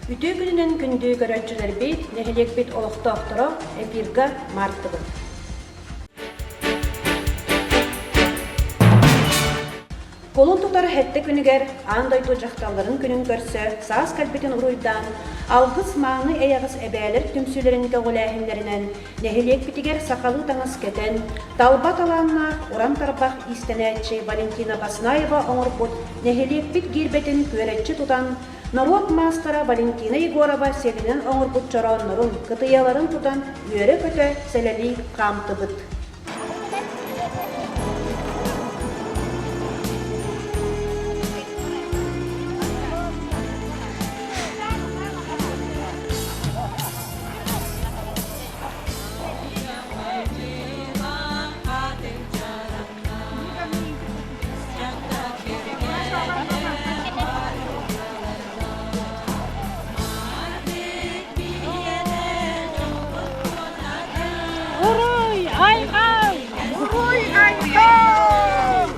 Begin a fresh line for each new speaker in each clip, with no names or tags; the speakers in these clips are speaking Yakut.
Үтүө күнүнэн күндү көрөөччүлэрбит, нэһилиэкпит олохтоохторо эфирга маартыбыт. Кулун тутар сэттэ күнүгэр аан дойду дьахталларын күнүн көрсө саас кэлбитин уруйдаан, алгыс мааны эйэҕэс эбээлэр түмсүүлэрин көҕүлээһиннэринэн нэһилиэкпитигэр сахалыы таҥас кэтэн, талба талааннаах уран тарбах иистэнээччи Валентина Баснаева оҥорбут нэһилиэкпит гиирбэтин күөрэччи тутан, норуот маастара Валентина Егорова сиэлинэн оҥорбут чорооннорун, кытыйаларын тутан үөрэ-көтө сэлэлии хаамтыбыт.
Уруй айхал! Уруй айхал!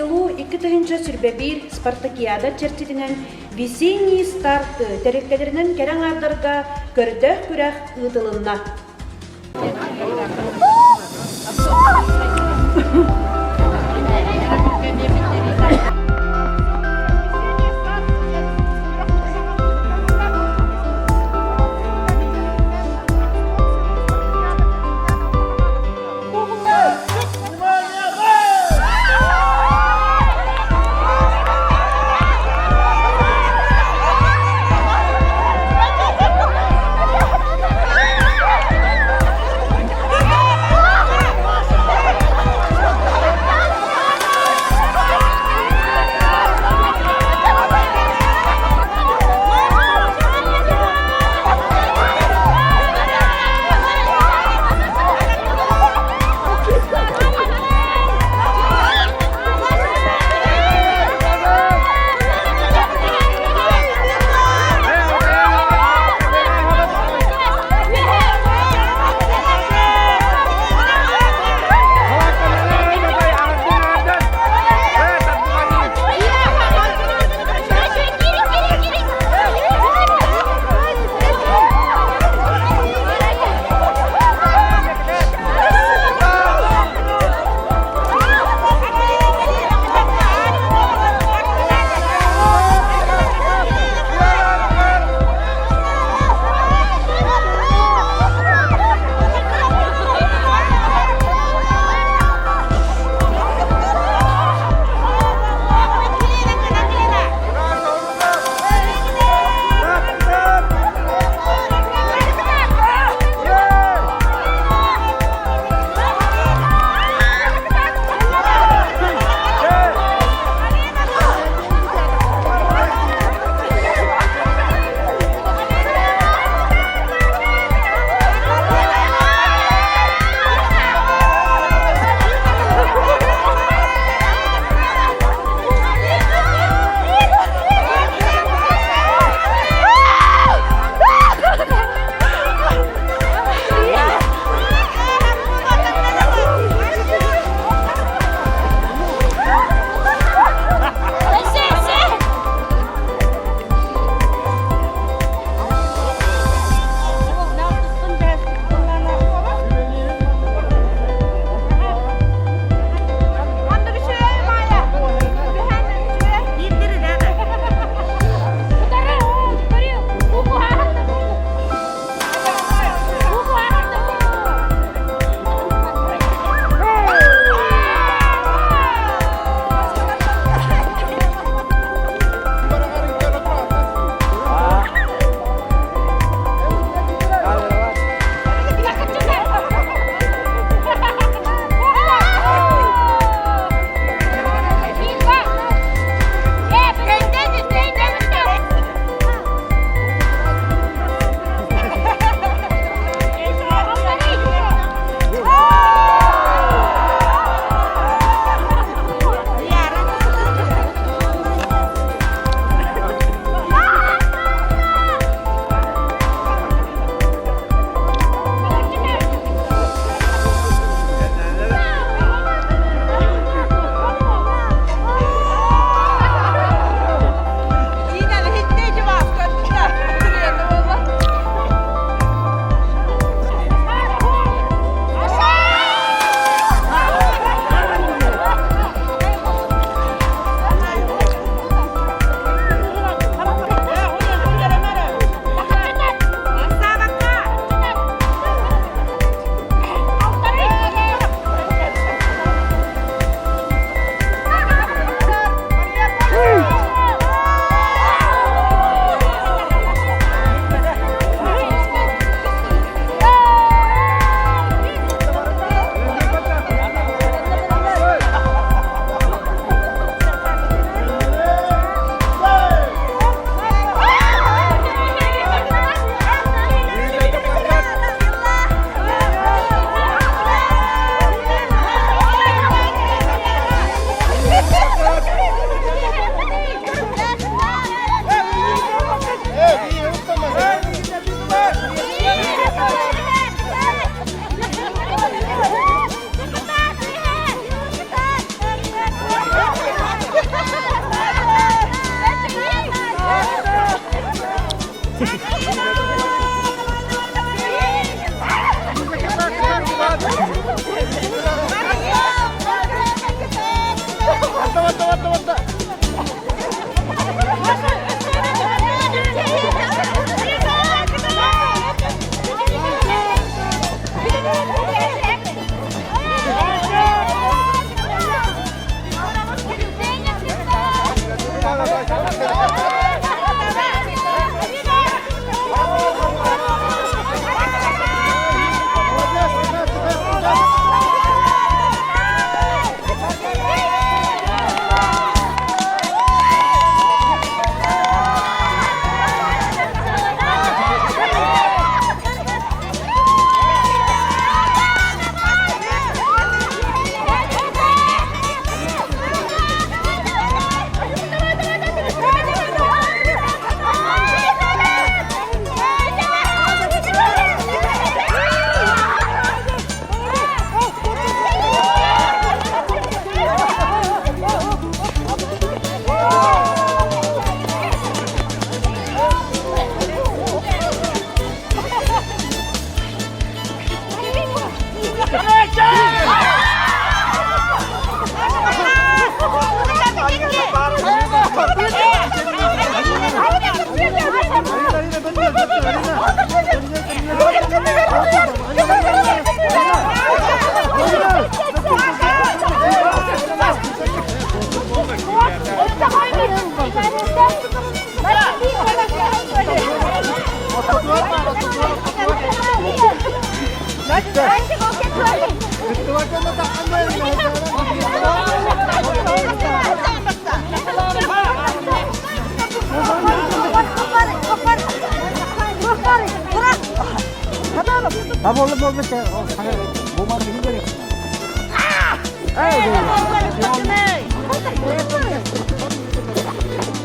селу 2021 спартакиада чэрчитинэн Весенние старты тэрилтэлэринэн кэрэ аҥаардарга көрдөөх күрэх ыытылынна.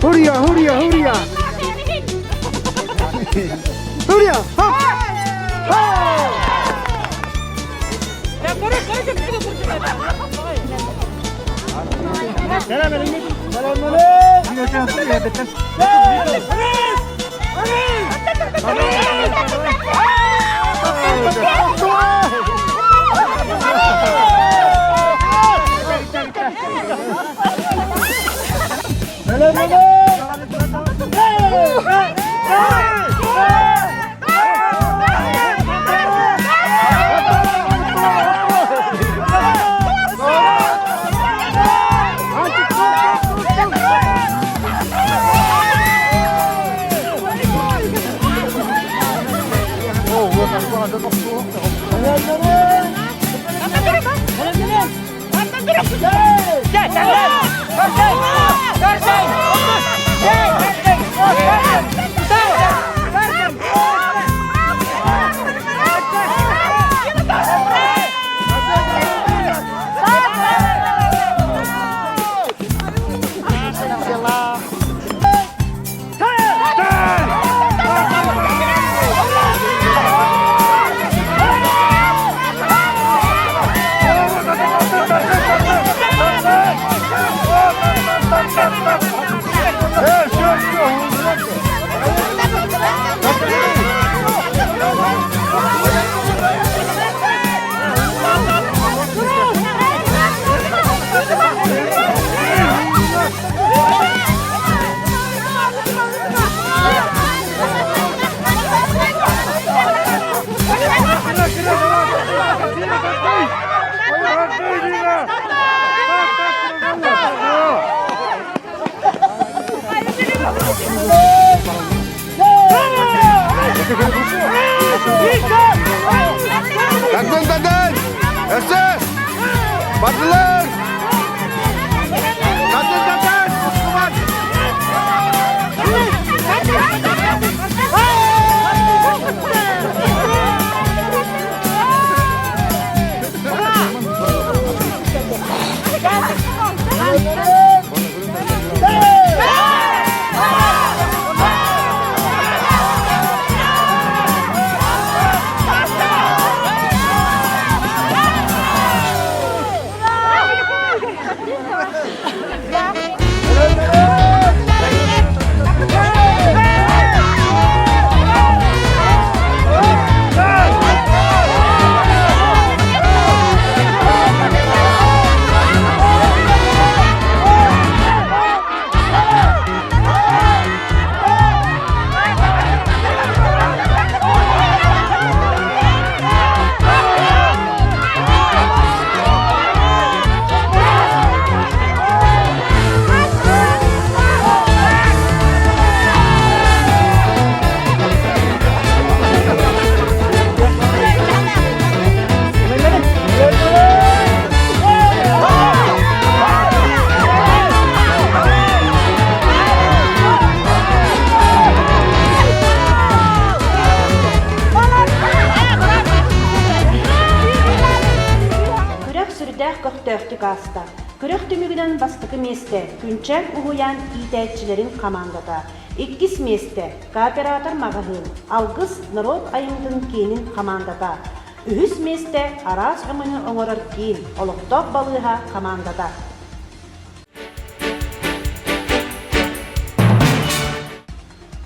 Hurry up, hurry up, hurry up. Hurry up, hop.
Тардын, тардын! Өссө! Бардылар! Тардын, тардын! Устубат!
Күрэх сүрдээх көхтөөхтүк ааста. Күрэх түмүгүнэн бастакы миэстэ Күнчээн уһуйаан иитээччилэрин хамаандата, иккис миэстэ Кооператор маҕаһыын, Алгыс норуот айымньытын киинин хамаандата, үһүс миэстэ араас өҥөнү оҥорор киин, олохтоох балыыһа хамаандата.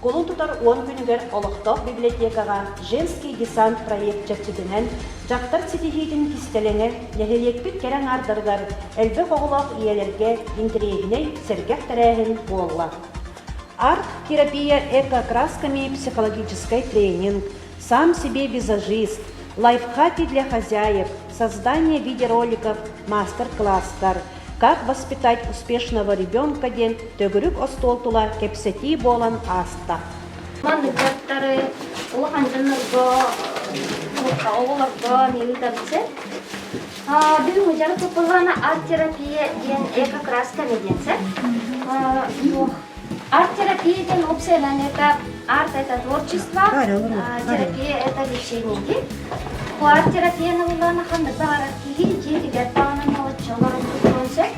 Кулун тутар уон күнүгэр олохтоох библиотекаҕа «Женский десант» проект чэрчитинэн дьахтар ситиһиитин кистэлэҥэ нэһилиэкпит кэрэ аҥаардарыгар, элбэх оҕолоох ийэлэргэ интэриэһинэй, сэргэх тэрээһин буолла. Арт-терапия эко-красками психологическай тренинг, сам себе визажист, лайфхаки для хозяев, создание видеороликов, маастар-класстар, как воспитать успешного ребенка диэн төгүрүк остуол тула кэпсэтии буолан ааста.
Маннык дьарыктары улахан дьоннорго, оҕолорго ыытабыт. Бүгүн дьарык буоллаҕына арт-терапия диэн эко-красками диэн сөп. Арт-терапия диэн уопсайынан это арт это творчество, терапия это лечение. Бу арт-терапияны буллаҕына ханнык баҕарар киһи дьиэтигэр даҕаны молодча олорон туттуон сөп.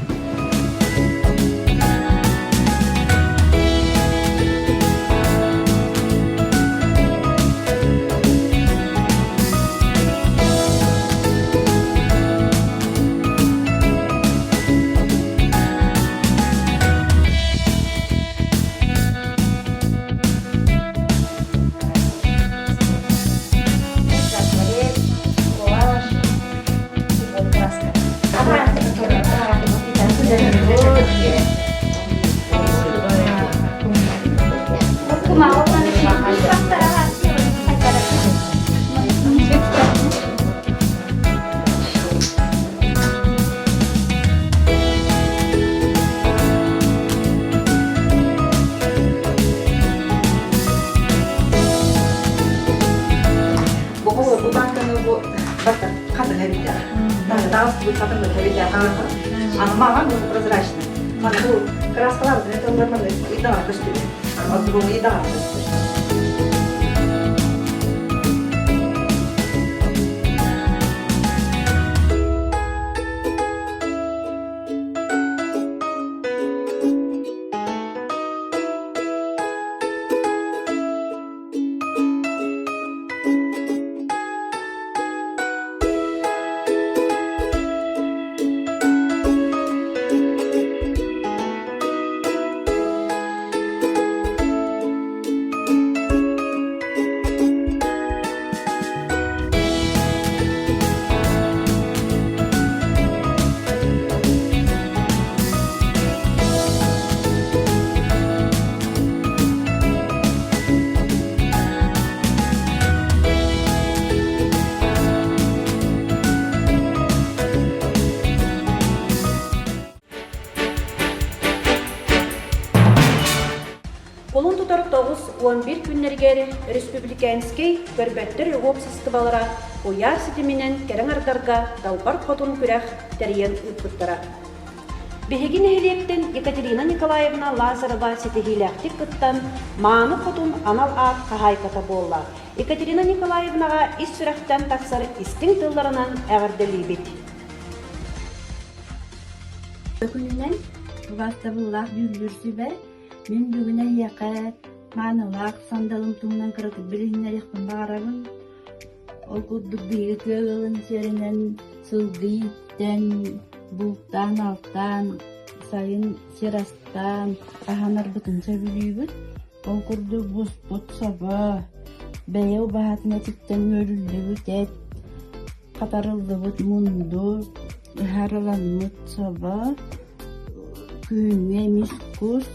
Бу бутанканы бу хатыҥа эбитэ. Таас бу хатыҥа эбитэ. Аны маған бу прозрачный. Мана бу краскалар это мана идаҕа көстүбүт. Аны бу идаҕа көстүр.
Кулун тутар 9-11 күннэригэр Республиканскай көрбөттөр уопсастыбалара куйаар ситиминэн кэрэ аҥардарга Далбар Хотун күрэх тэрийэн ыыппыттара. Биһиги нэһилиэктэн Екатерина Николаевна Лазарева ситиһиилээхтик кыттан, Мааны Хотун анал аат хаһаайката буолла. Екатерина Николаевнаҕа ис сүрэхтэн тахсар истиҥ тылларынан эҕэрдэлиибит.
Күнүнэн убаастабыллаах дьүүллүүр сүбэ мин бүгүн эһиэхэ маанылаах сандалым туһунан кыратык билиһиннэриэхпин баҕарабын. Ол курдук биһиги тыа ыалын сиэринэн сылгы ииттэн, бултаан-алтаан, сайын сир астаан аһанарбытын сөбүлүүбүт. Ол курдук буспут собо, бэйэ убаһатын этиттэн үөрүллүбүт эт, хатарыллыбыт мунду, ыһаарыламмыт собо, күһүҥҥү эмис кус,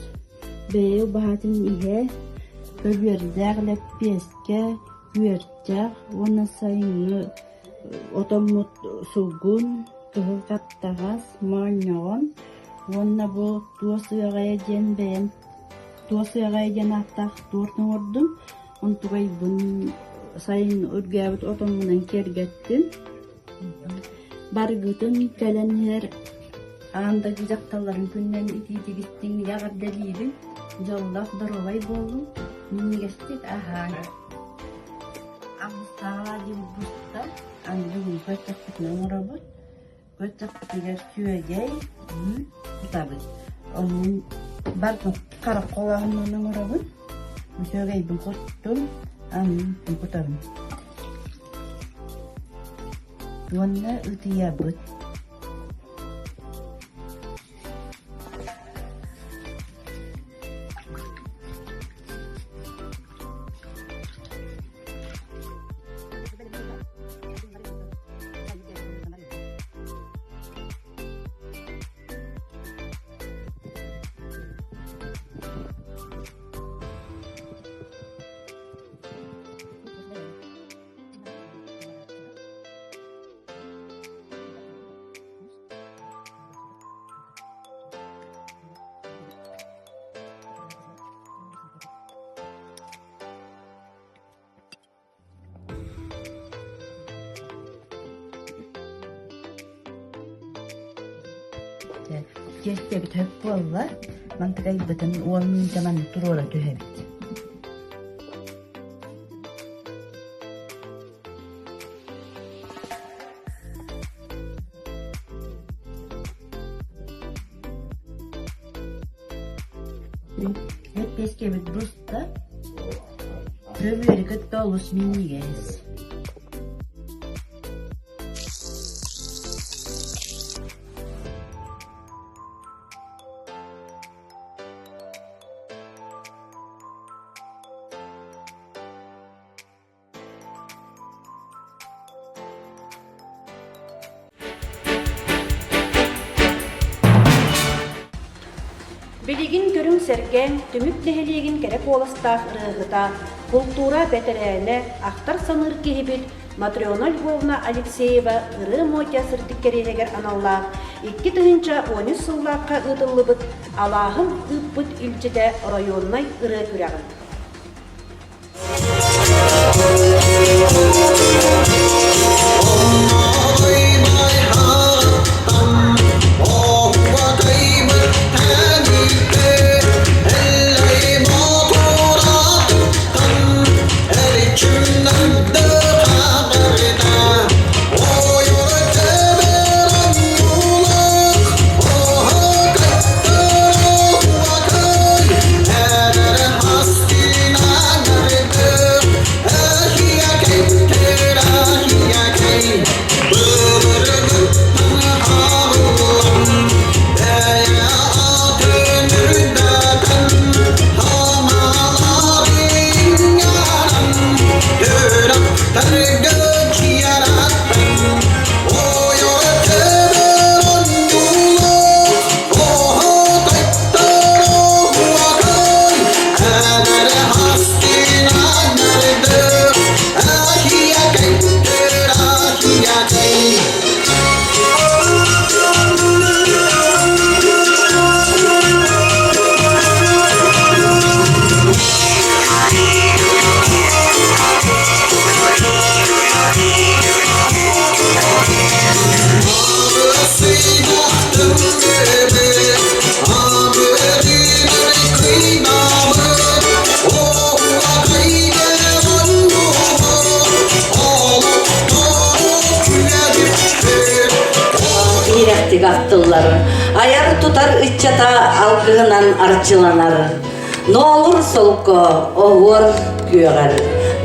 бэйэ убаһатын иһэ, көбүөрдээх лэппиэскэ, күөрчэх уонна сайыҥҥы отоммут сулгун, кыһыл хаптаҕас, моонньоҕон уонна бу туос ыаҕайа диэн бэйэм туос ыаҕайа диэн ааттаах торт оҥордум. Онтугайбын сайын үргээбит отоммунан киэргэттим. Барыгытын кэлэн иһэр аан дойду дьахталларын күнүнэн итиитигиттиҥ эҕэрдэлиибин. Дьоллоох доруобай буолуҥ, минньигэстик аһааҥ. Августааҕы алаадьыбыт буста, аны бүгүн көтөхпүтүн оҥоробут. Көтөхпүтүгэр сүөгэй, үүт кутабыт. Онон барытын харах холооһунан оҥоробут. Сүөгэйбин куттум, аны үүппүн кутабын. Уонна ытыйабыт. Дьэ, тиэстэбит хөп буолла, мантыкайбытын уон мүнүүтэ маннык туруора түһэбит. Лэппиэскэбит буста, көбүөрү кытта олус минньигэс.
Билигин көрүҥ сэргээн, Түмүк нэһилиэгин кэрэ куоластаах ырыаһыта, култуура бэтэрээнэ, ахтар-саныыр киһибит Матрена Львовна Алексеева Ырыа Мотя сырдык кэриэһигэр аналлаах 2013 сыллаахха ыытыллыбыт Алааһым ыыппыт илдьитэ оройуоннай ырыа күрэҕин.
Иһирэхтик ахтыллар, айар-тутар ыччата алгыһынан арчыланар. Ноолур солко оһуор күөҕэр,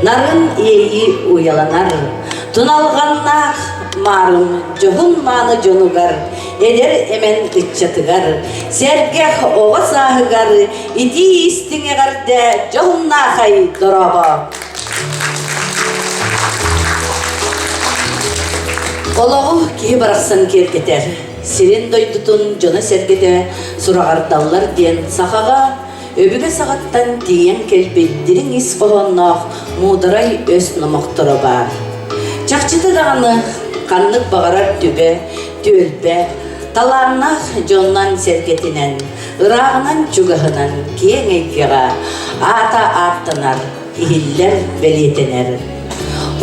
нарын иэйии уйаланар. Туналҕаннаах маарым дьоһун мааны дьонугар, эдэр эмэн ыччатыгар, сэргэх оҕо сааһыгар итии истиҥ эҕэрдэ дьоһуннаахай дорообо! Олоҕу киһи барахсан киэргэтэр, сирин дойдутун дьоно-сэргэтэ сураҕырдаллар диэн сахаҕа өбүгэ саҕаттан тиийэн кэлбит дириҥ ис хоһоонноох муударай өс номохторо баар. Чахчыта даҕаны ханнык баҕарар түбэ, түөлбэ, талааннаах дьонунан-сэргэтинэн, ырааҕынан-чугаһынан киэҥ эйгэҕэ аата ааттанар, иһиллэр, бэлиэтэнэр.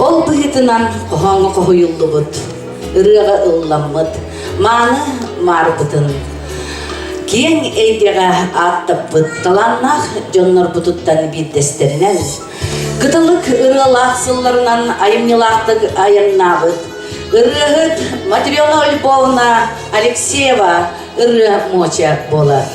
Ол быһыытынан хоһооҥҥо хоһуйуллубут, ырыаҕа ылламмыт мааны маарбытын киэҥ эйгэҕэ ааттаппыт талааннаах дьоннорбутуттан биирдэстэринэн Кыталык ырыалаах сылларынан айымньылаахтык айаннаабыт ырыаһыт Матрена Львовна Алексеева ырыа муоча буолар.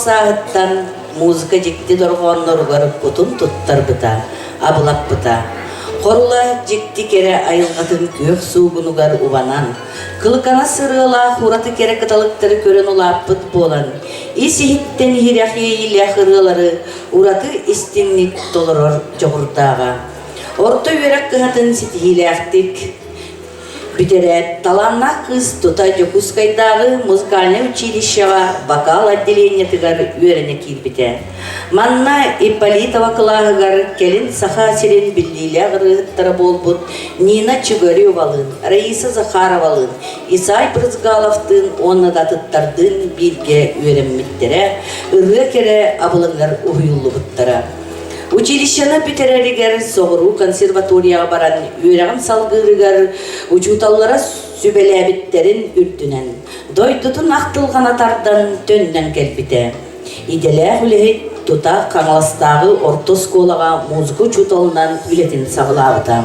сааһыттан музыка дьикти дорҕоонноругар кутун туттарбыта, абылаппыта. Хорула дьикти кэрэ айылҕатын күөх суугунугар убанан, кылыкана сырыалаах ураты кэрэ кыталыктары көрөн улааппыт буолан, ис-иһиттэн иһирэх иэйиилээх ырыалары ураты истиҥник толорор дьоҕурдааҕа. Орто үөрэх кыһатын ситиһиилээхтик бүтэрээт, талааннаах кыыс тута Дьокуускайдааҕы музыкальнай училищеҕа вокал отделениетыгар үөрэнэ киирбитэ. Манна Ипполитова кылааһыгар кэлин Саха сирин биллиилээх ырыаһыттара буолбут Нина Чугаревалыын, Раиса Захаровалыын, Исай Брызгаловтыын уонна да атыттардыын бииргэ үөрэммиттэрэ, ырыа кэрэ абылаҥар уһуйуллубуттара. Училищены бүтэрэригэр соҕуруу консерваторияҕа баран үөрэҕин салгыырыгар учууталлара сүбэлээбиттэрин үрдүнэн дойдутун ахтылҕана тардан төннөн кэлбитэ. Идэлээх үлэһит тута Хаҥаластааҕы орто оскуолаҕа музыка учууталынан үлэтин саҕалаабыта.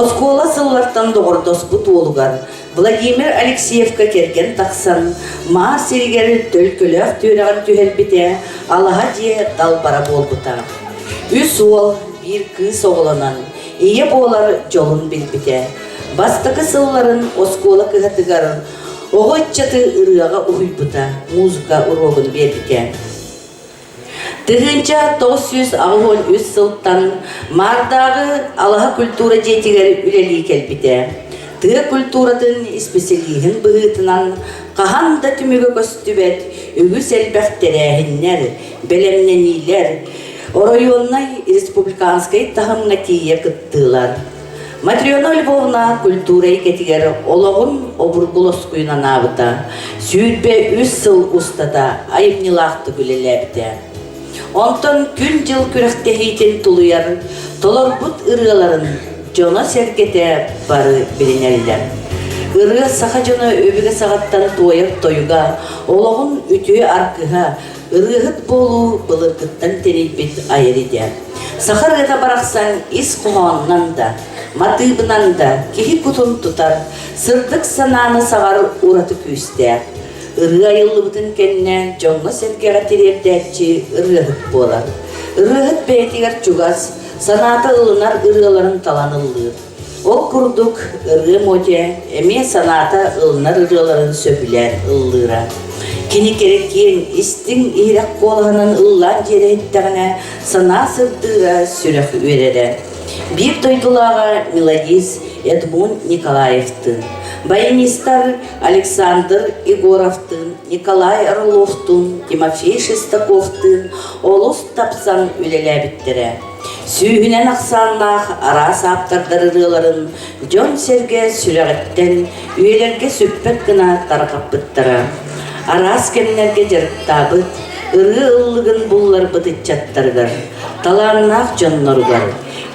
Оскуола сыллартан доҕордоспут уолугар Владимир Алексеевка кэргэн тахсан, Маар сиригэр төлкөлөөх түөрэҕин түһэрбитэ, алаһа дьиэ далбара буолбута. Үс уол, биир кыыс оҕолонон, ийэ буолар дьолун билбитэ. Бастакы сылларын оскуола кыһатыгар оҕо ыччаты ырыаҕа уһуйбута, музыка уруогун биэрбитэ. 1983 сылтан Маардааҕы Алаһа культура дьиэтигэр үлэлии кэлбитэ. Тыа культуратын исписэлииһин быһыытынан хаһан да түмүгэ көстүбэт үгүс элбэх тэрээһиннэр, бэлэмнэниилэр, оройуоннай республиканскай таһымҥа тиийэ кыттыылар. Матрена Львовна культура эйгэтигэр олоҕун обургу лоскуйун анаабыта, 23 сыл устата айымньылаахтык үлэлээбитэ. Онтон күн-дьыл күрэхтэһиитин тулуйар, толорбут ырыаларын дьоно-сэргэтэ бары билинэллэр. Ырыа саха дьоно өбүгэ саҕаттан туойар тойуга, олоҕун үтүө аргыһа, Ырыаһыт буолуу былыргыттан тэнийбит айар идэ. Саха ырыата барахсан ис хоһоонунан да, матыыбынан да киһи кутун тутар, сырдык санааны саҕар ураты күүстээх. Ырыа айыллыбытын кэннэ дьоҥҥо-сэргэҕэ тириэрдээччи ырыаһыт буолар. Ырыаһыт бэйэтигэр чугас, санаата ылынар ырыаларын талан ыллыыр. Ол курдук, ырыа Мотя эмиэ санаата ылынар ырыаларын сөбүлээн ыллыыра. Кини кэрэ киэҥ, истиҥ иһирэх куолаһынан ыллаан дьиэрэһиттэҕинэ, санаа сырдыыра, сүрэх үөрэрэ. Биир дойдулааҕа мелодист Эдмунд Николаевтыын, баянистар Александр Егоровтыын, Николай Орловтуун, Тимофей Шестаковтыын олус тапсан үлэлээбиттэрэ. Сүүһүнэн ахсааннаах араас ааптардар ырыаларын дьон-сэргэ сүрэҕиттэн үйэлэргэ сүппэт гына тарҕаппыттара. Араас кэмнэргэ дьарыктаабыт, ырыа ыллыгын булларбыт ыччаттарыгар, талааннаах дьонноругар,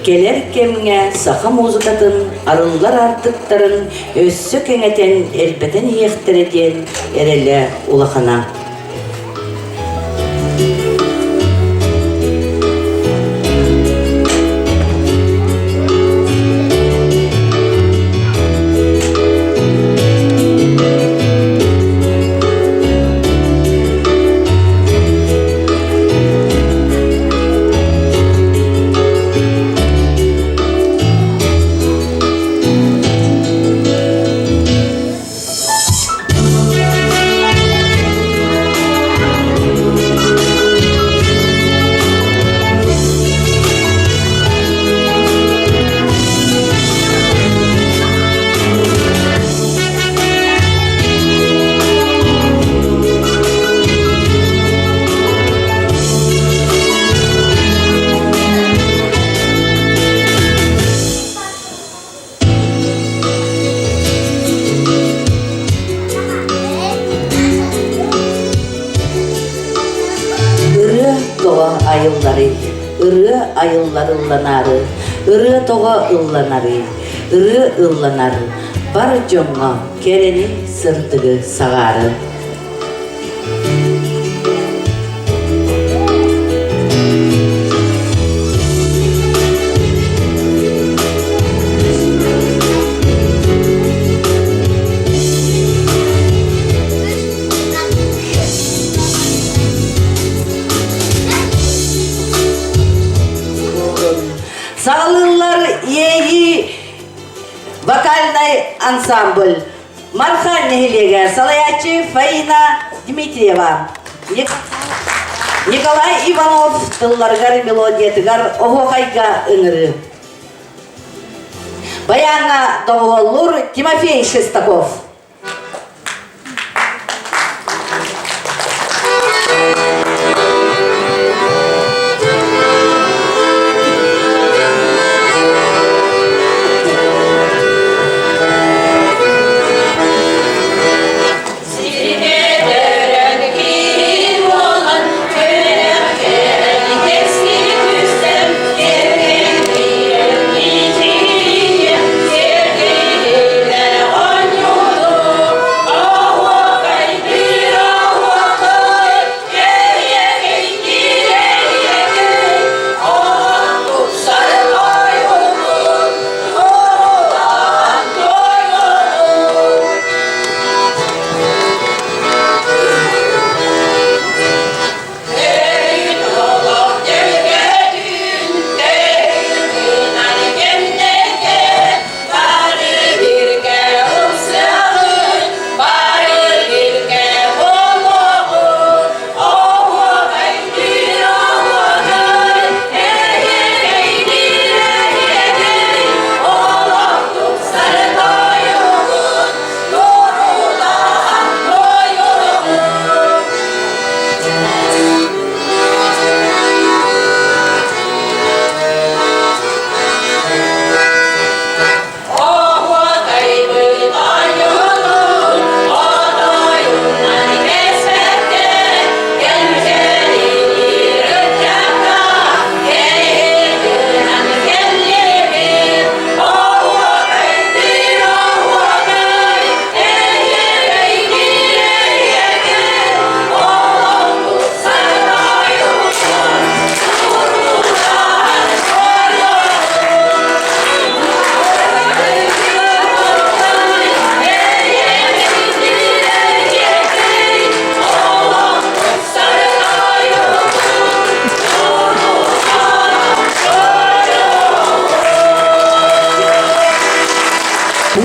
кэлэр кэмҥэ саха музыкатын арыллар аартыктарын өссө кэҥэтэн, элбэтэн иһиэхтэрэ диэн эрэлэ улахана. Ырыа тоҕо айылларый? Ырыа айыллар ылланаары, ырыа тоҕо ылланарый? Ырыа ылланар бар дьоҥҥо кэрэни сырдыгы саҕаары. Саҕалыыллар Иэйии вокальнай ансамбль. Марха нэһилиэгэ салайааччы Фаина Дмитриева. Николай Иванов тылларыгар мелодиятыгар оһуохайга ыҥырыы. Баяҥҥа доҕуһуоллуур Тимофей Шестаков.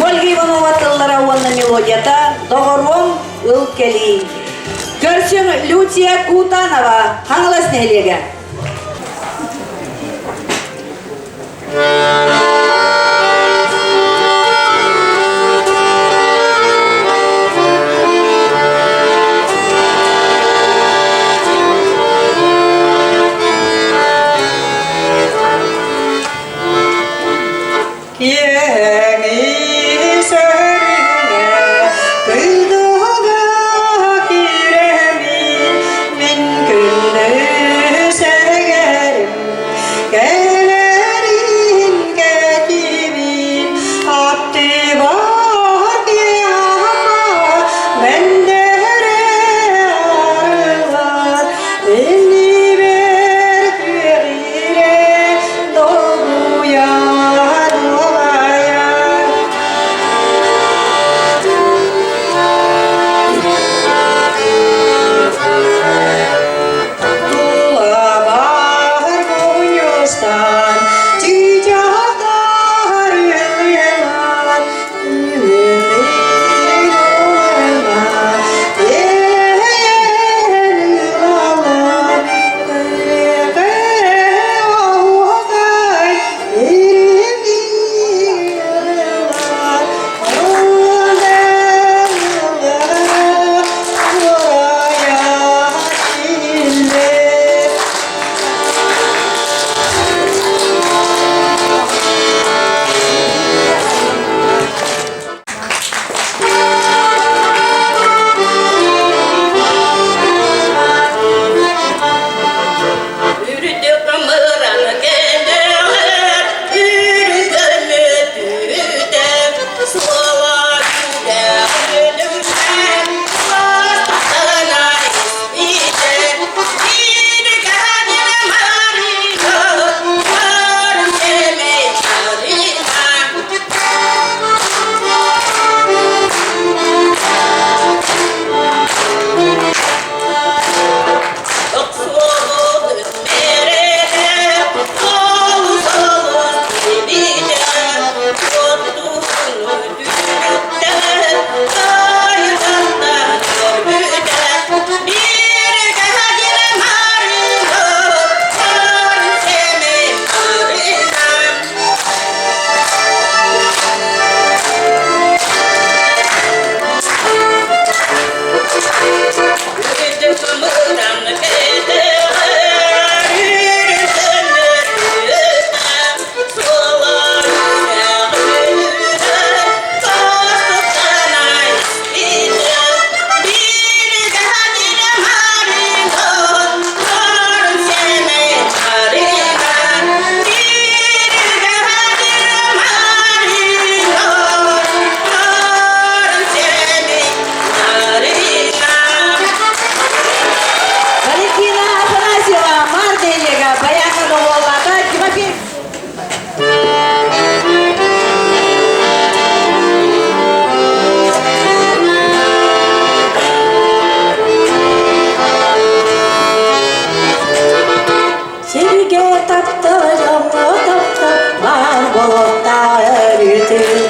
Ольга Иванова тыллара уонна мелодията «Доҕоруом ыл кэлии». Көрсүҥ Люция Кутанова, Хаҥалас нэһилиэгэ.
Киэҥи сөрүнэ кыйдыга киирэмин мин күндү сэргэрим кэлэрин кэтибин аттыбар киэһэ мэндэрэ арыллар иннибэр күөҕүрэ долгуйа долайа. Тулабар мунньустан, чыычаахтар ыллыылар, таптал дьоҥҥо таптал баар буолуохтаах өрүүтүн.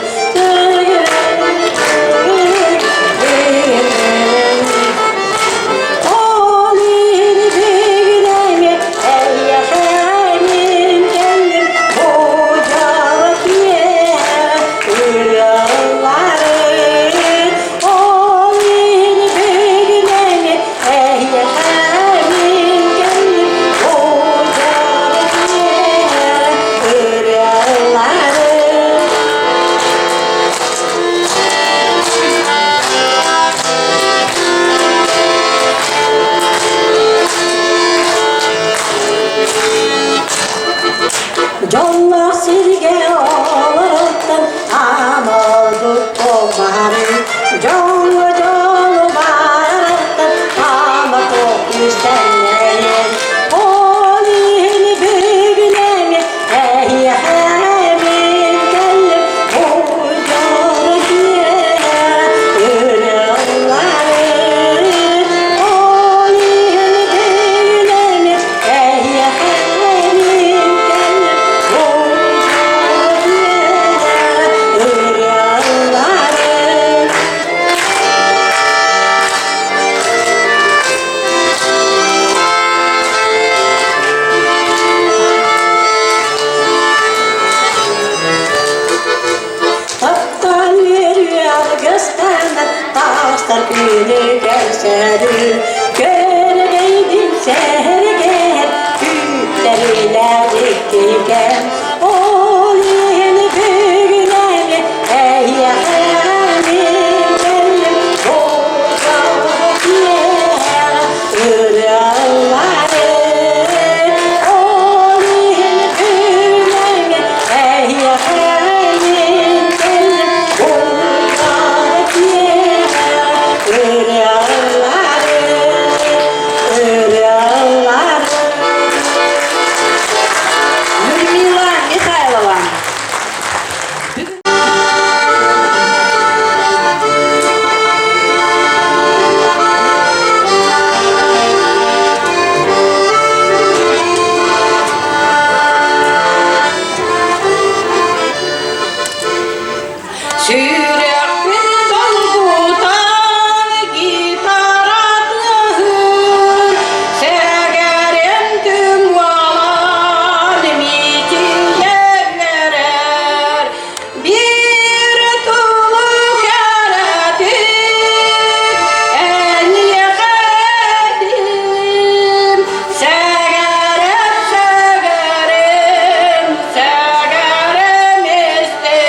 Ол иһин бүгүн эйиэхэ мин кэллим бу дьолу киэһэ ырыалары. Ол иһин бүгүн эйиэхэ мин кэллим бу дьолу киэһэ ырыалары. Дьоллоох сиргэ олороттон аамалдык буолбаары, дьоҥҥо дьолу баарыттан аама туох күүстэннэрин. Ол иһин бүгүн эмиэ эһиэхэ мин кэллим, бу дьолу киэһэ ырыалларын. Ол иһин бүгүн эмиэ эһиэхэ мин кэллим, бу дьолу киэһэ ырыалларын. Таптаан үөрүү алгыстанан тахсар күнү көрсөрү, Көрөгөйдүн сэһэргээр күүттэрилээбит кэм. Ол иһин бүгүн эмиэ эйиэхэ мин кэллим, ырыаллары. Ол иһин бүгүн эмиэ эйиэхэ мин кэллим, ырыаллары, ырыаллары.
Людмила Михайлова.
Сүрэхпин долгутан гитаратыһыр, сэгэрим түҥ уолан миитиҥҥэ үөрэр. Биир тылы кэрэтик эйиэхэ этим, сэгэрим, сэгэрим, сэгэрим истин.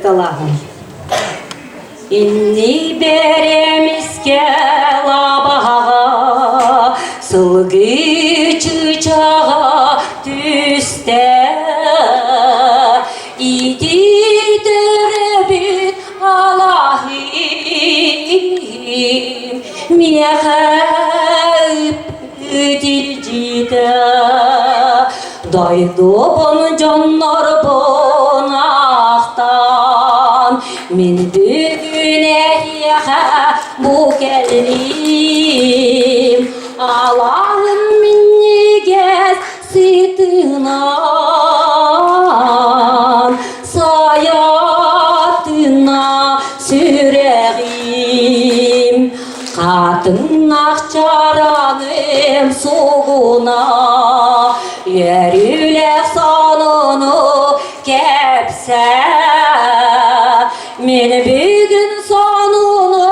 Төрөөбүт алааһым. Инни бэрэмискэ лабаҕа сылгы чыычааҕа түстэ. Ити төрөөбүт алааһым миэхэ Ытилдьитэ дойдубун дьоннорбун ахтан мин бүгүн эһиэхэ бу кэллим алаһым минньигэс сытынан сайатына сүрэҕим Хатыҥнах чараным сугуна, Үөрүүлээх сонуну кэпсээ. Мин бүгүн сонуну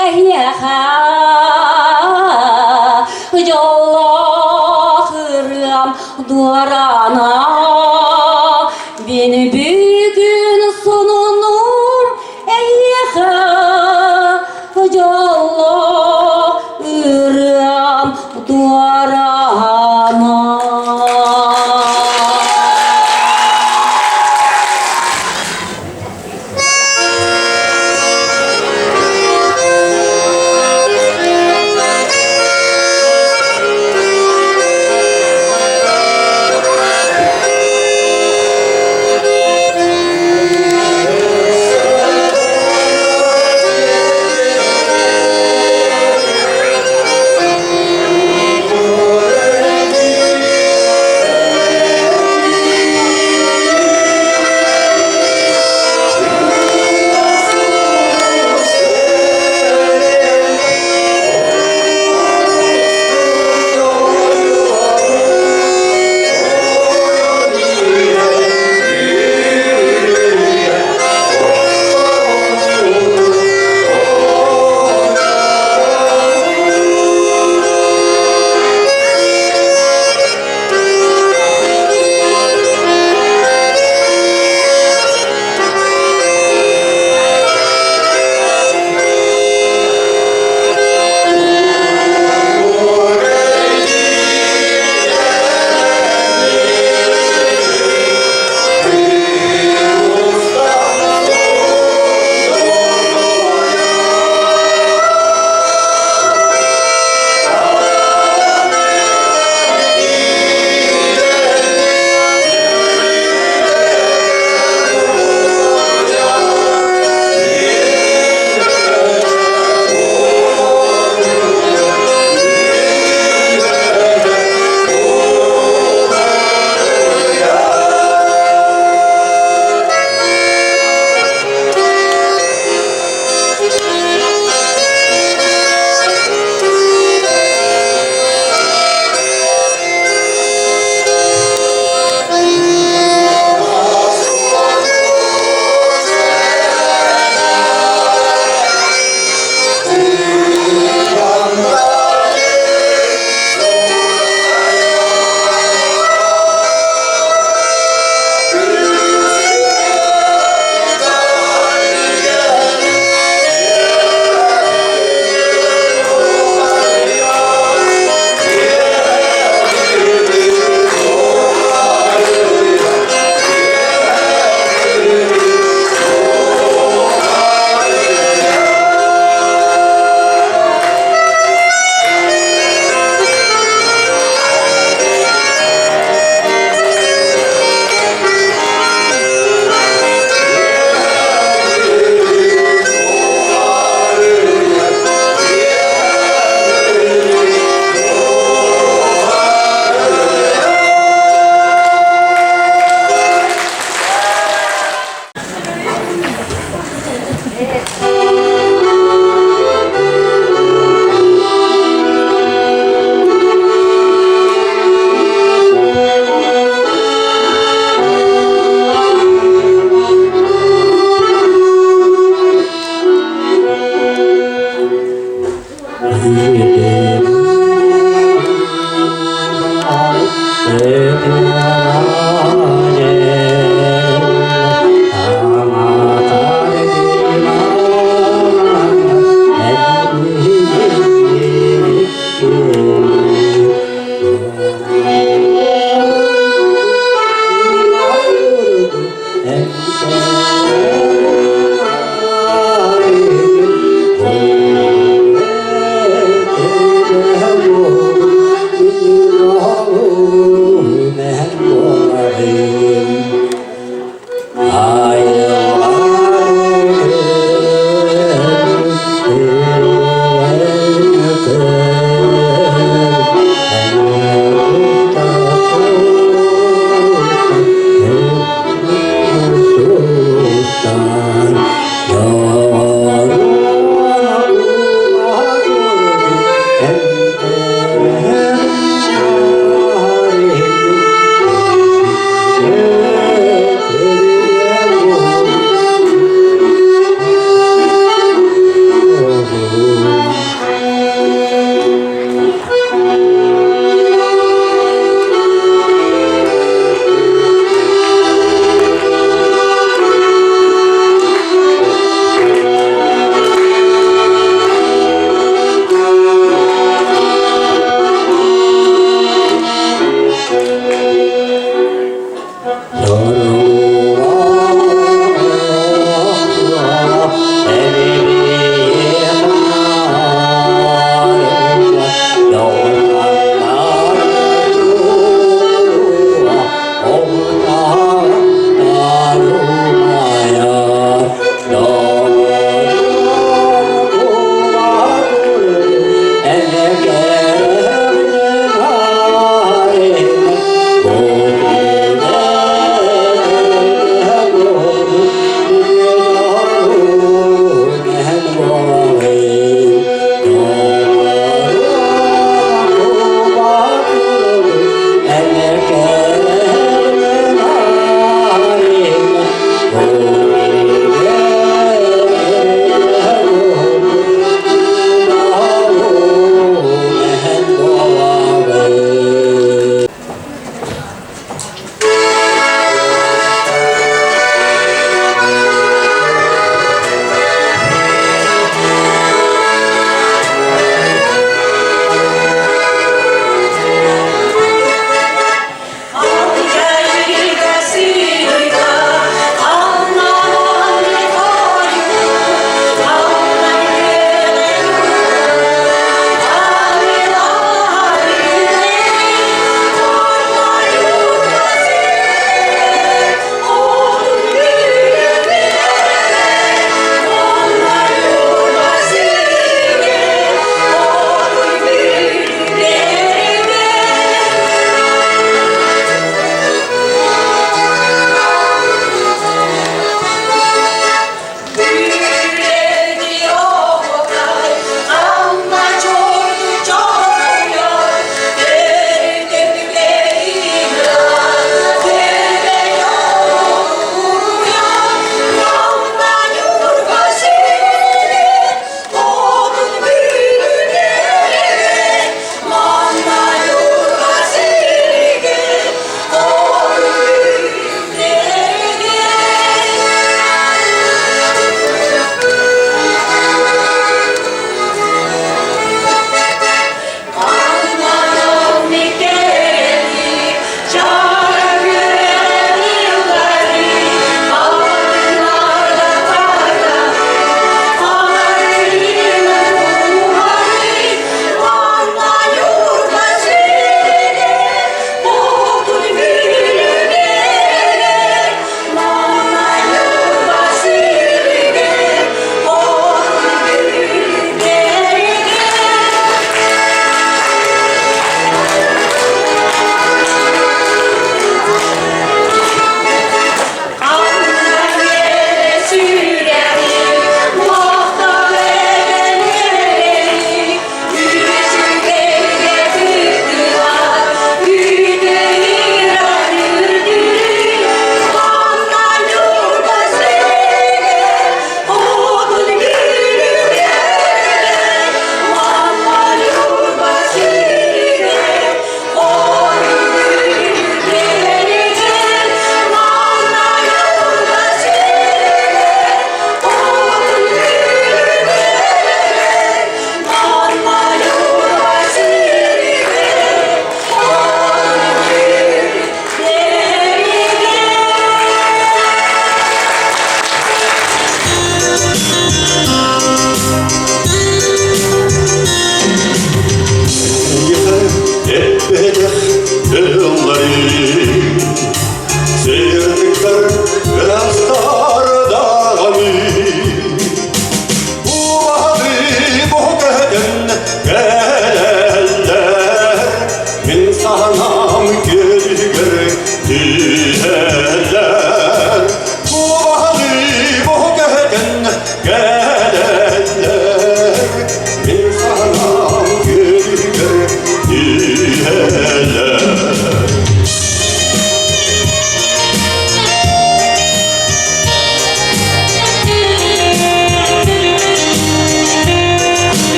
эһиэхэ дьоллоох ырыам дуорана. Мин бүгүн сонунум Эйиэхэ дьоллоох ырыам туораама.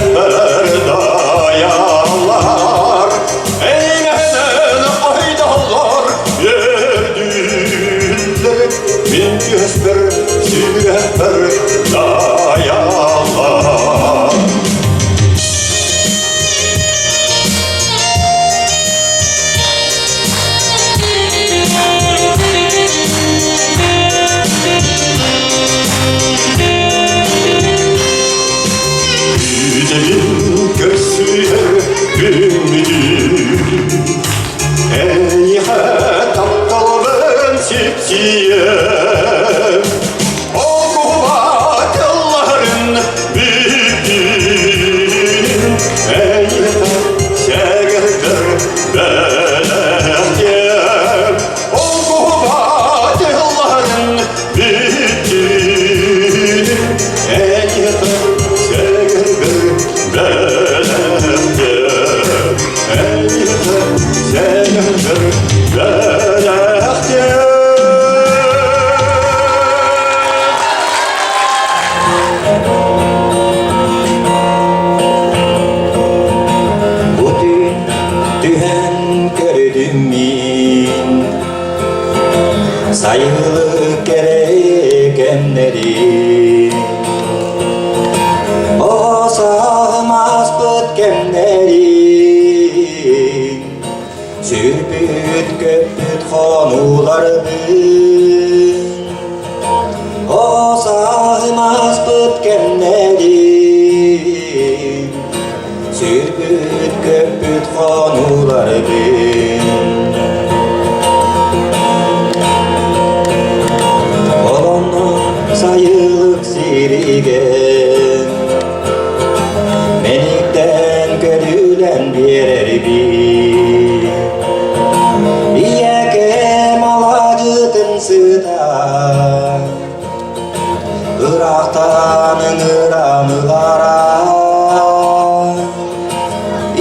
Сүрэхпэр дайаллар, Эймэнэн айдаллар үөрдүүллэр, Мин түөспэр, сүрэхпэр дайаллар. Күүтэбин көрсүһэр күммүтүн, Эйиэхэ тапталбын сипсийэн, Окуба тылларын бүтүн, Эйиэхэ сэгэрдэр бэлэхтиэм, Окуба тылларын бүтүн, Эйиэхэ сэгэрдэр бэлэхтиэм, Эйиэхэ сэгэрдэр бэлэхтиэм. Бу түүн түһэн көрдүм мин Сайылык кэрэ кэмнэрин Оҕо сааһым ааспыт кэмнэрин Сүрбүт көппүт хонууларбын Оҕо сааһым ааспыт кэмнэрин Сүрбүт көппүт хонууларбын Олонно сайылык сиригэр Мэниктэн көрүлэн биэрэрбин Ийэкэм алаадьытын сыта Ыраахтан ыҥыран ылара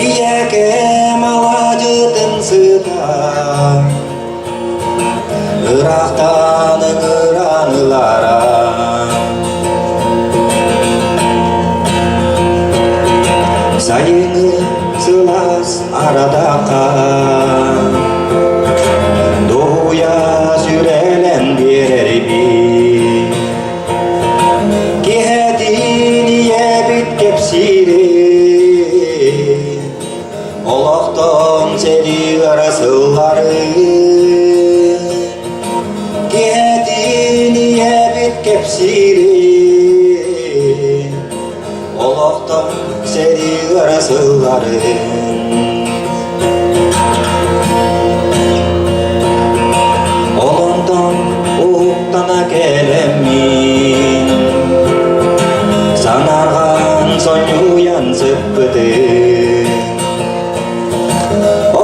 Ийэкэм алаадьытын сыта Ыраахтан ыҥыран ылара Сайыҥҥы сылаас арадаха Дуйа сүрэлэн биэрэрбин Киһэтин ийэбит кэпсиирин Олохтон сэрии ыра сылларын Киһэтин ийэбит кэпсиирин Олохтон сэрии ыра сылларын Олонтон уһуктана кэлэммин Санарҕан сонньуйан сыппытым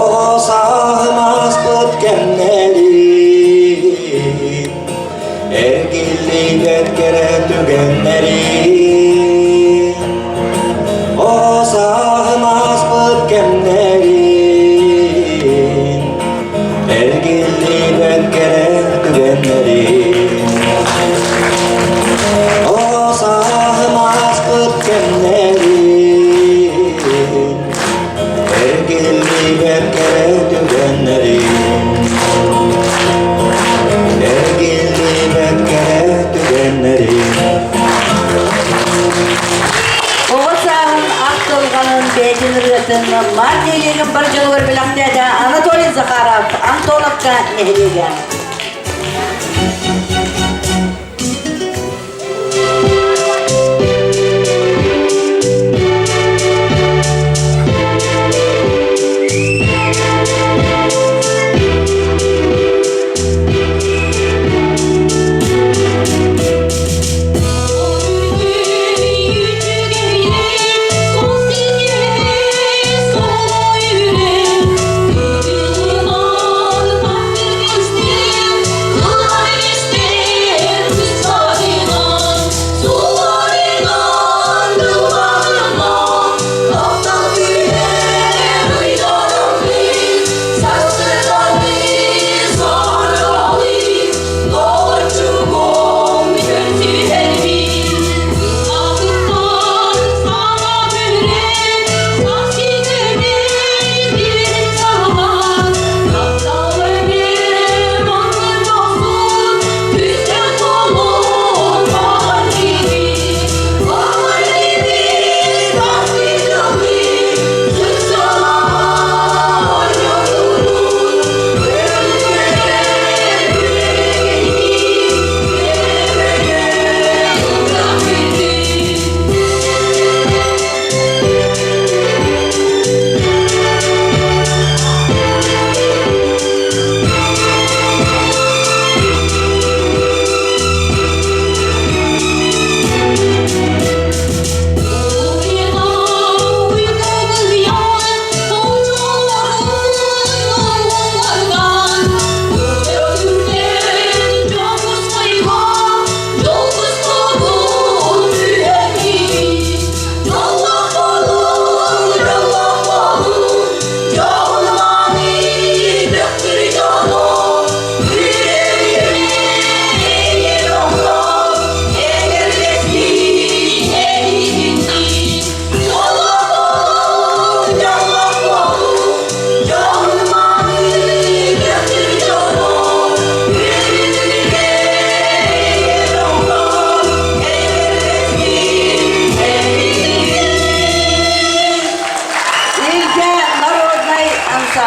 Оҕо сааһым ааспыт кэмнэрин Эргиллибэт кэрэ түгэннэрин Оҕо сааһым ааспыт кэмнэрин Эргиллибэт кэрэ түгэннэрин Оҕо сааһым ааспыт кэмнэрин Эргиллибэт кэрэ түгэннэрин Эргиллибэт кэрэ түгэннэрин
Оҕо сааһын ахтылҕанын бэйэтин ырыатын Маар нэһилиэгин бар дьонугар бэлэхтээтэ Анатолий Захаров, Антоновка нэһилиэгэ.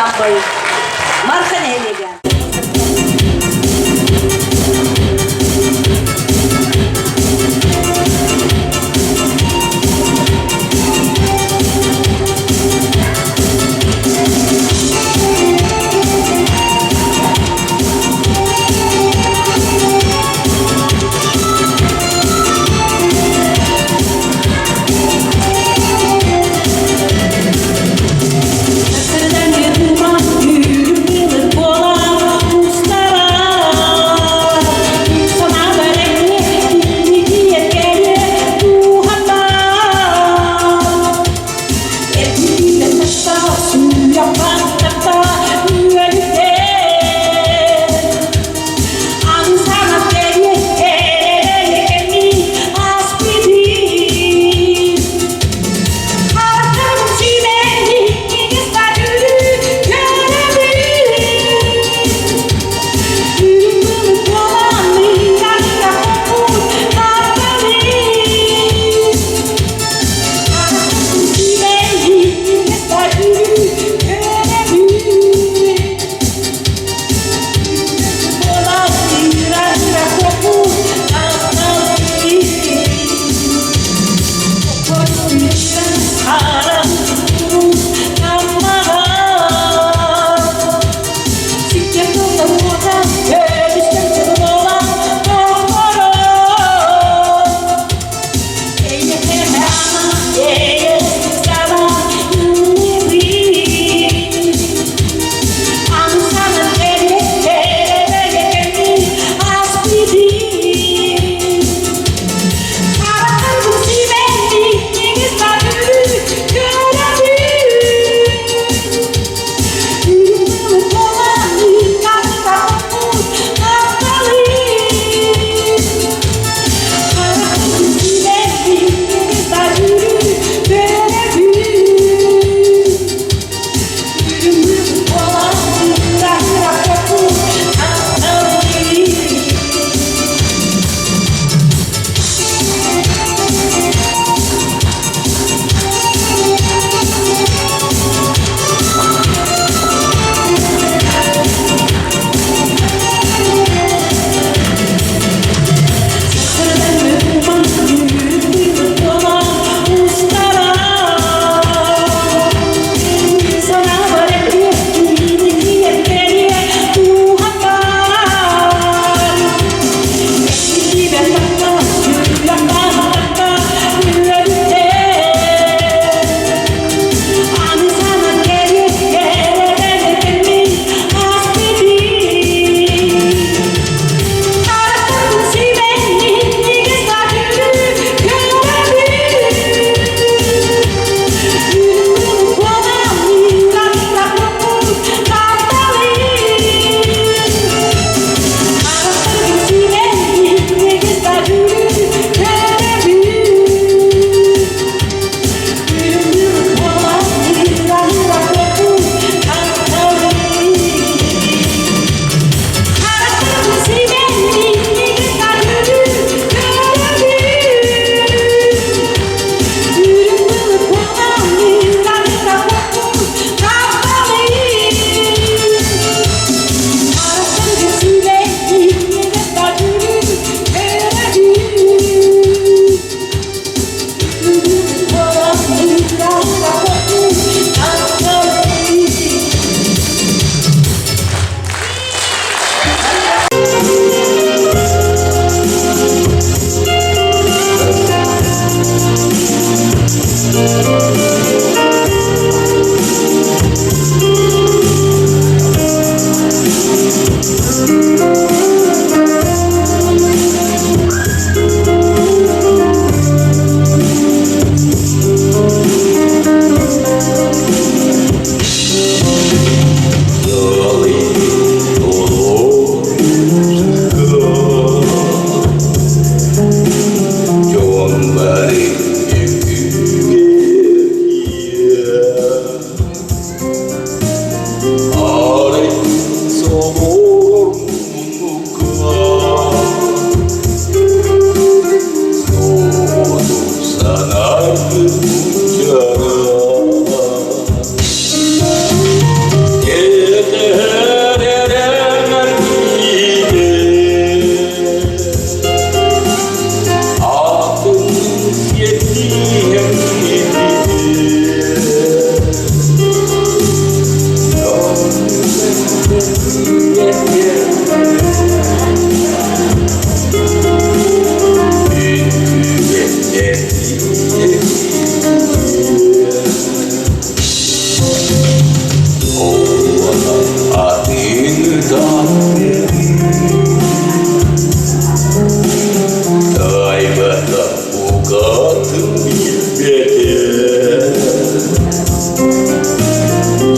ансаамбыл Марха нэһилиэгэ.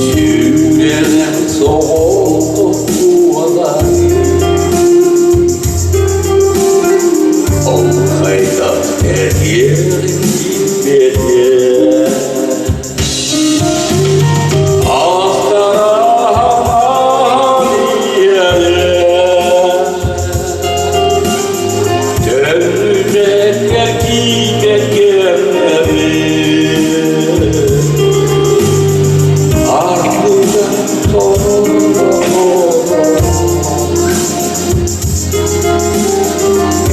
Сүүрэнэн соҕотох буолан Ол хайдах кэлиэҕин билбэтэ Ахтарааман иһэрэ Төннүбэккэ киирбэт кэмнэри Ардыгар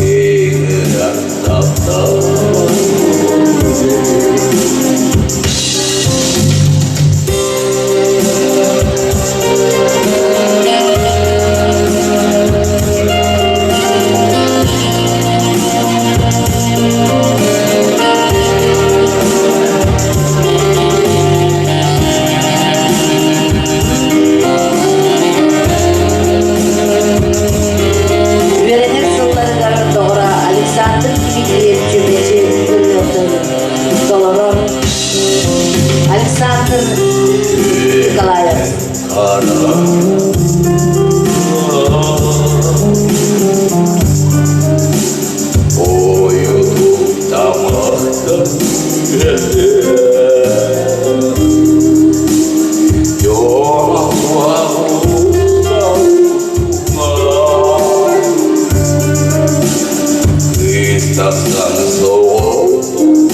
Иҥэрэр таптал
Үөрэнэр сылларыгар доҕоро Александр Дмитриев Чүмэчи ырыатын толорор Александр Николаев.
Ойутук Кыыстастан соҕотук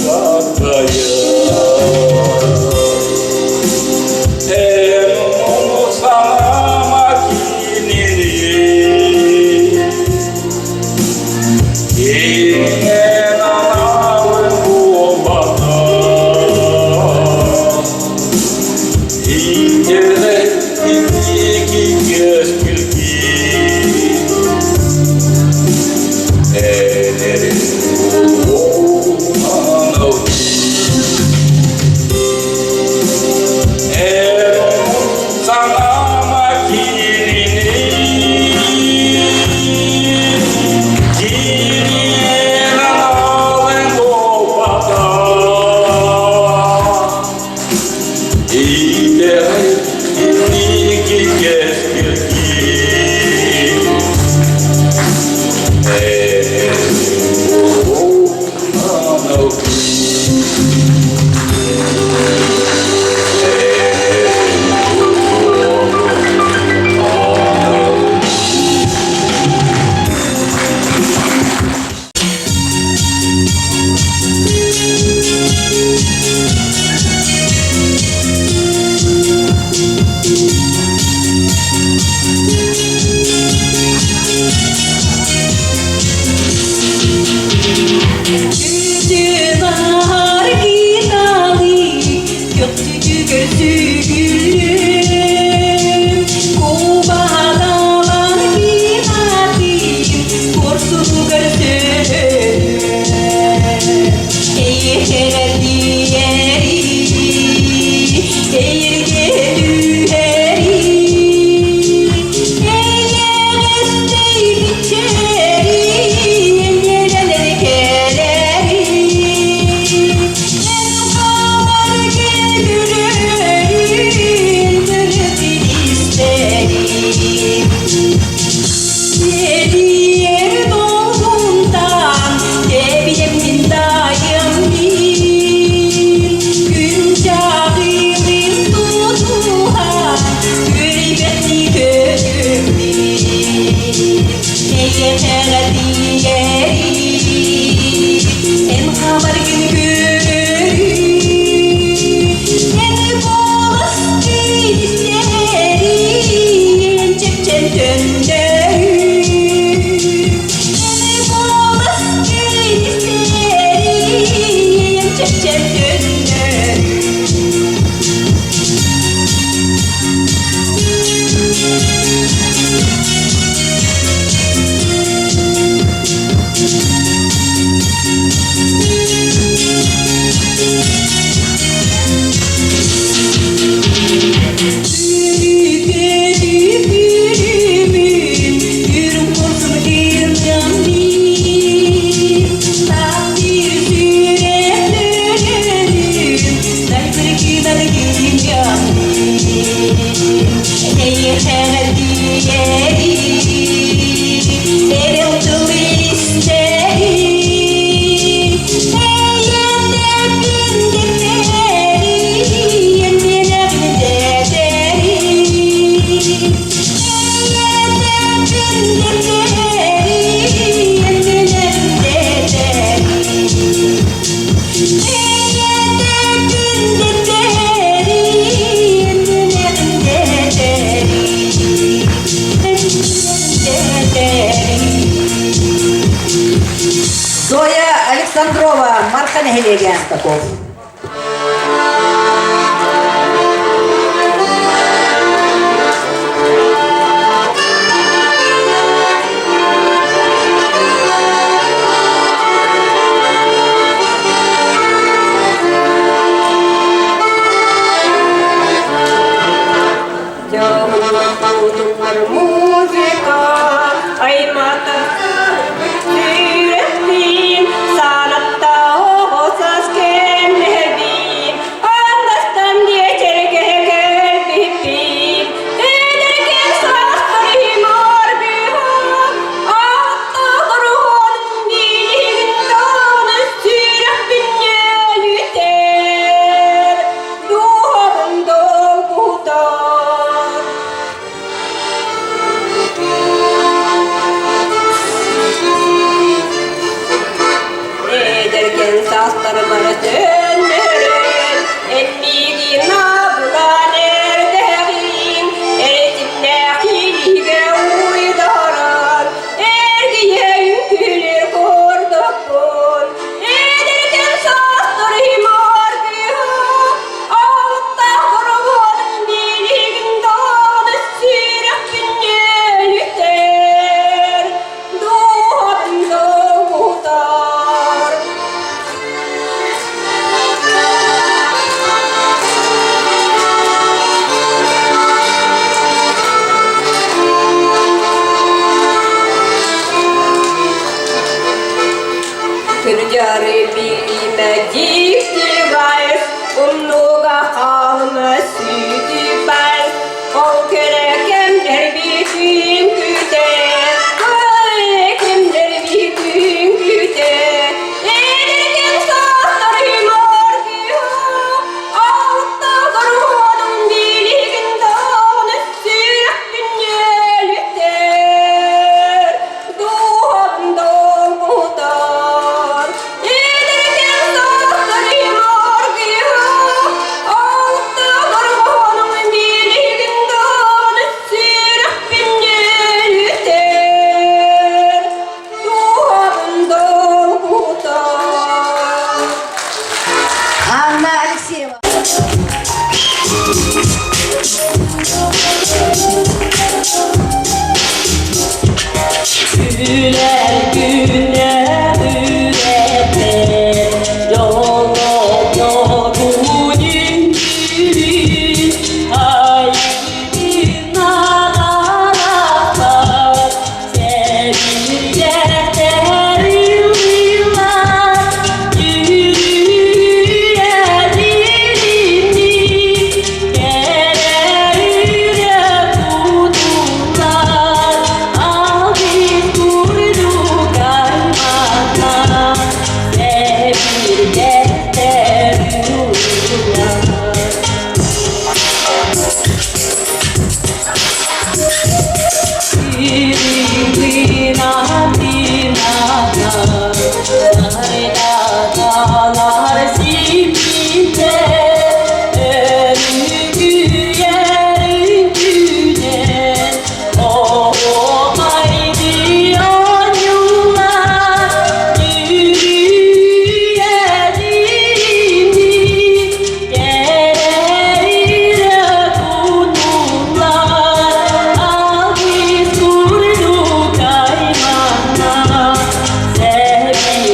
Зоя Александрова, Марха нэһилиэгэ. Таков.
Музыка аймата сүрэхпин санатта оҕосос кэмнэбин аннастан диэчэргэ кэлбиппин эдэркэн саастарым аргыһа аттаҕырыһан билигин даҕаны сүрэхпин ньөлүтэр дууһабын долгутар. Эдэргэн саастарбар төннөрөн, эн миигин абылаан эрдэҕиҥ, эрэтиннээх илиигэ уйдаран, эргийэ үҥкүүлүүр курдукпун. Эдэркэн саастарым аргыһа, алыптаах хороводун билигин даҕаны сүрэхпин ньөлүтэр, дууһабын долгутар. Кырдьары билимэ дьикти вальс, умнуга хаалыма сүүтү вальс, ол кэрэ кэмнэр бүтүн күтэ, кэрэ кэмнэр бүтүн күтэ, эдэркэн саастарым аргыһа, алта хоруонум билигин даҕаны сүрэхпин ньөлүтэр, дууһам долгутар. Эдэркэн саастарым аргыһа, алта хоруонум билигин даҕаны сүрэхпин ньөлүтэр, дууһам долгутар.
Анна Алексеева.
Күлэр күнэ үрэппэт, дьоллоно күнүн айыгын сэбиргэхтэр ыллылар, үрүйэ кэрэ үрэ кутуллар, алгыс курдук айманна, сэбиргэхтэр ыллылар.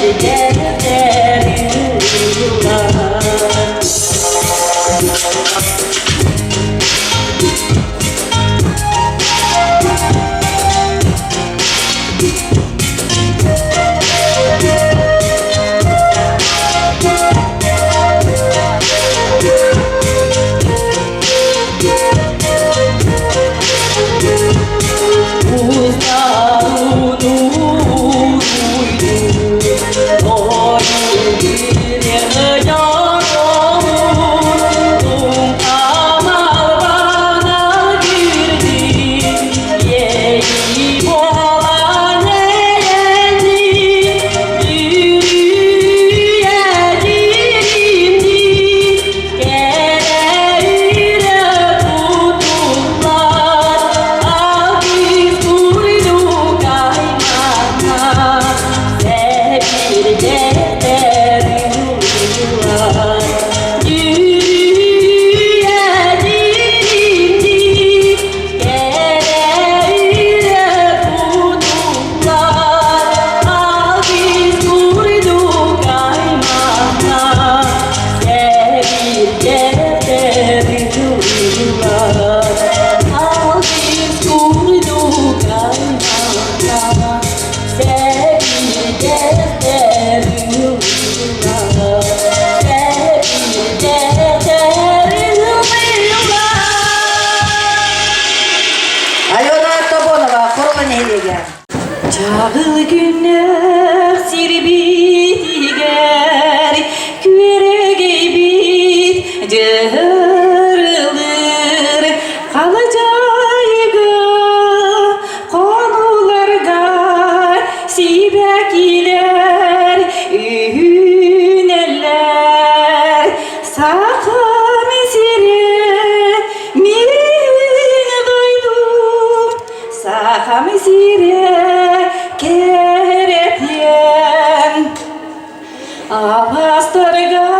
Чаҕыл күннээх сирбитигэр күөрэгэйбит дьырылыыр халдьаайыга хонууларга сибэкилэр үүнэллэр Сахам сирэ мин дойдум Сахам сирэ кэрэтиэн Аластарга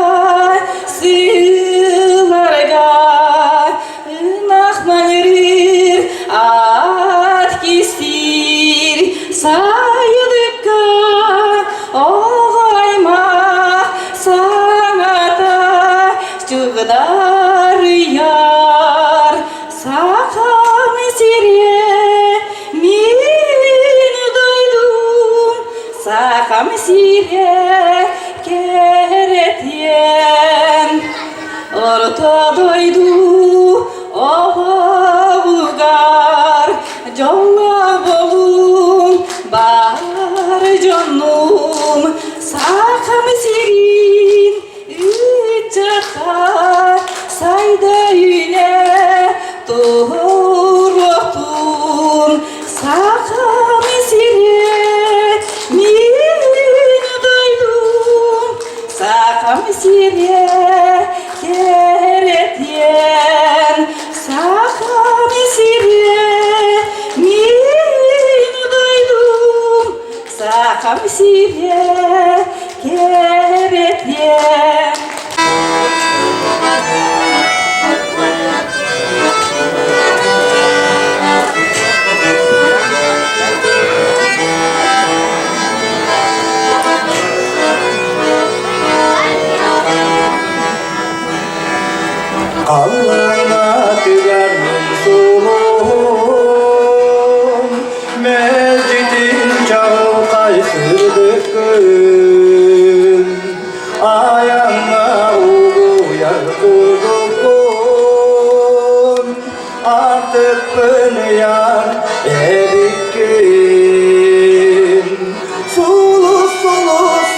сыыларга ынах маҥырыыр ат кистиир сайылыкка оҕо аймах саҥата чугдарыйар Сахам сирэ мин дойдум Сахам сирэ кэрэтиэн Орто дойду оҕобугар дьоллооболун бар дьонум Сахам сирин ыччата сайда үүнэ туруохтун Сахам сирэ мин дойдум Сахам сирэ кэрэтиэн Сахам сирэ мин дойдум Сахам сирэ кэрэтиэн.
Халлаана түгэр мин сулуһум, мэлдьитин чаҕылхай сырдык күн, айаҥҥа угуйар курдуккун, артыкпын ыйар эбиккин. Сулус, сулус,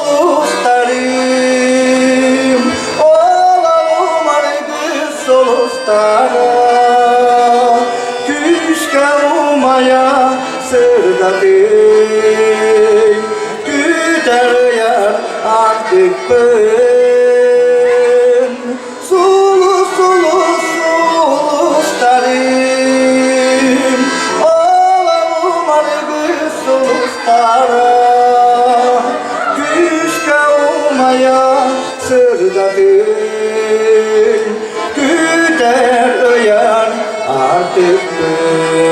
сулустарым, олоҕум аргыс сулустара, күүскэ умайа сырдатый, күүтэр ыйар артыкпын. Сулус, сулус, сулустарым, олоҕум аргыс сулустара, күүскэ умайа сырдатый, күүтэр ыйар артыкпын.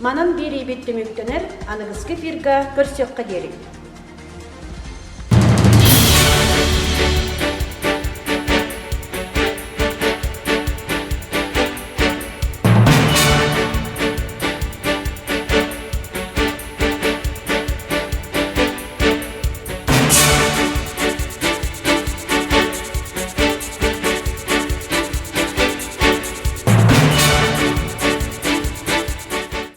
Манан биэриибит түмүктэнэр, аныгыскы эфирга көрсүөххэ диэри.